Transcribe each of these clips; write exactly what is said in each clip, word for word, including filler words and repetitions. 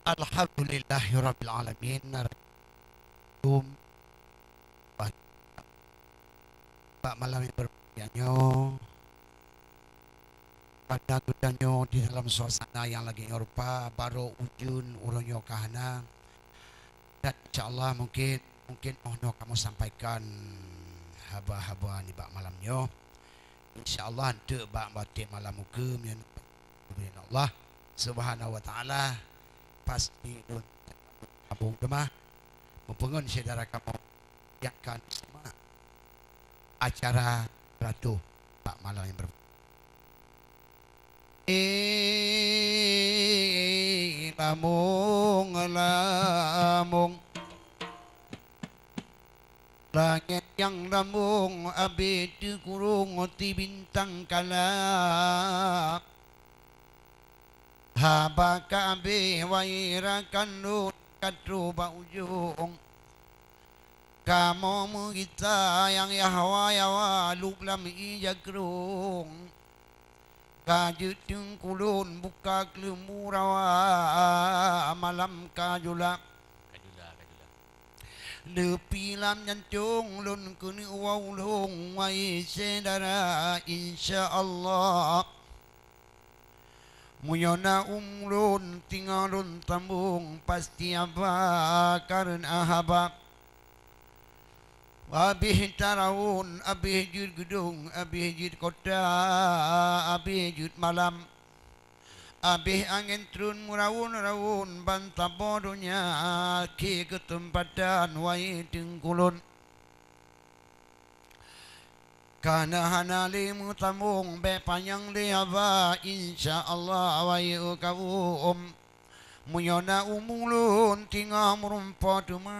Alhamdulillahirabbil alamin. Bak malam nyang berbahagia nyoe, pada geutanyoe di dalam suasana nyang lagée nyoe rupa, barô ujeuen uroe nyoe ka hana. Dan insya Allah mungkin, mungkin 'oh noe kamoe sampaikan haba-haba nibak malam nyoe. Insya Allah, eunteuk bak watée malam ukeue, meunyoe Allah Subhanahu wa Taala, pasti lôn sambông teuma meupeungon syedara kamoe nyang ka simak acara ratoh bak malam nyang ber- Eh, lamong, lamong. Langét nyang lamong abéh teukurong ti bintang kala. Haba ka abéh wahé rakan lôn ka troh bak ujong. Kamoe meugisa nyang yawa-yawa lub lam ija krong. Ka jeuet teungku lôn buka keuleumbu rawa malam ka jula. Ka jula, ka jula. Leupi lam jantông lôn keuneuk woe u lôn wahé syedara, insya Allah. Meunyoe na ulôn teungoh lôn sambông pasti haba kareuna haba. Abéh tarawon, abéh jeuet geudong, abéh jeuet kota, abéh jeuet malam. Abéh angén treun meurawon-rawon ban saboh donya, keu keuseumpatan wahé teungku lôn. Kana hana lé meusambông, bék panyang lé haba, insya Allah wahé kawôm. Meunyoe na ulôn teungoh meurumpo teuma,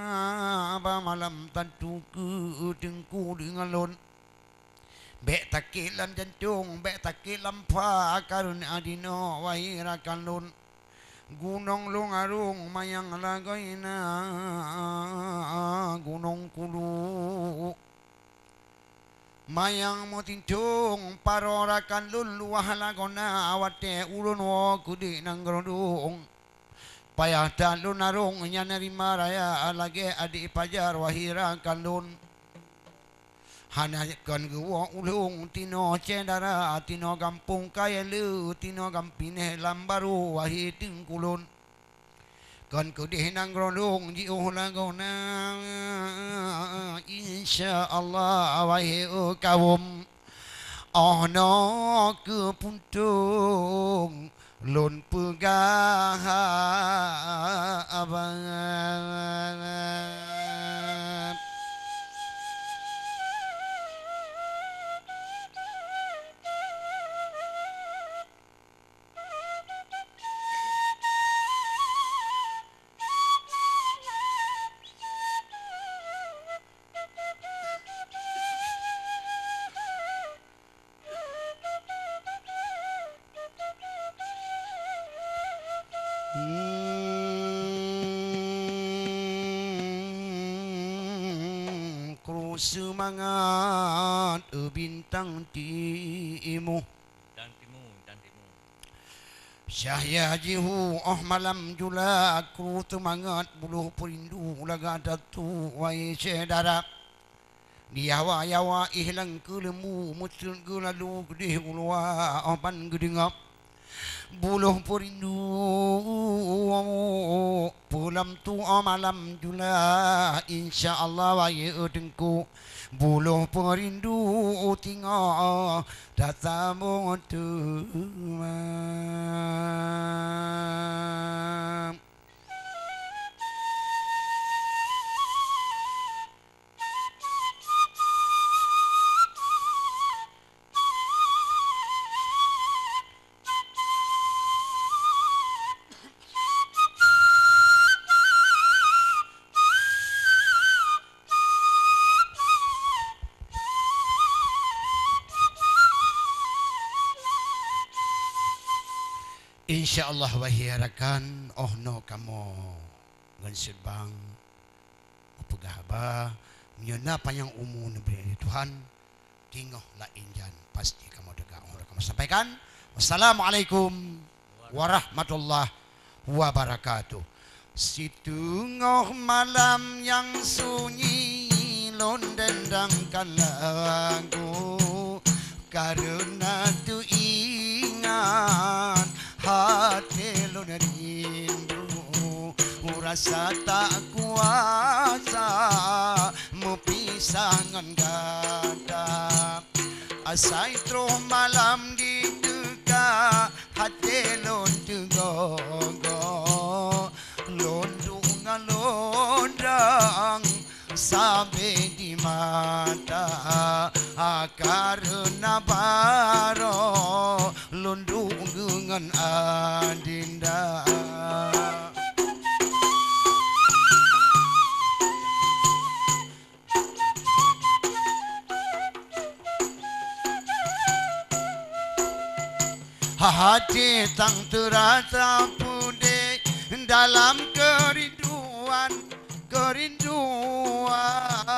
haba malam tantu keu teungku deungon lôn. Bék sakét lam jantông, bék sakét lam pha, kareuna jinoe wahé rakan lôn. Gunong lôn arông manyang lagoina gunong kulu. Manyang meutintong paro rakan lôn luwah lagoina watée ulôn woe keudeh nanggroe dong. Payah that lôn arông nyan rima raya lagée adék pajar wahé rakan lôn. Hana kon geuwoe ulôn tinoe syedara, tinoe gampông kayée le, tinoe gampineh lam barô wahé teungku lôn. Kon keudeh nanggroe lôn jiôh lagoina, insya Allah wahé kawôm. 'Oh noe keupuntông lôn peugah haba. Hmm, kru seumangat, eh, bintang timu. Bintang timu, bintang timu. Cahya jihu 'oh malam jula, kru seumangat, buloh peurindu lagak datu, wahé syedara. Di yawa-yawa éh lam keuleumbu, meuseuet geulalu keudeh u luwa, 'oh ban geudeungoe. Buloh peurindu peulam tuoh malam jula, insya Allah wahé teungku. Buloh peurindu teungoh tasambong teuma. Insya Allah, wahé rakan, 'oh noe kamoe ngon seumbang. Kupeugah haba, meunyoe na panyang umu neubri lé Tuhan, teungoh laén jan pasti kamoe teuga. Uroe kamoe sampaikan. Wassalamualaikum warahmatullahi wabarakatuh. Siteungoh malam nyang sunyi lôn dendangkan lagu, kareuna teuingat até lôn rindu, rasa tak kuasa meupisah ngon gata. Asai troh malam jiteuka, até lôn teugogo, lôn duek ngon lôn dong sabe di mata, kareuna barô lôn duek ngon adinda. Até tang teurasa peudeh dalam keurinduan, keurinduan.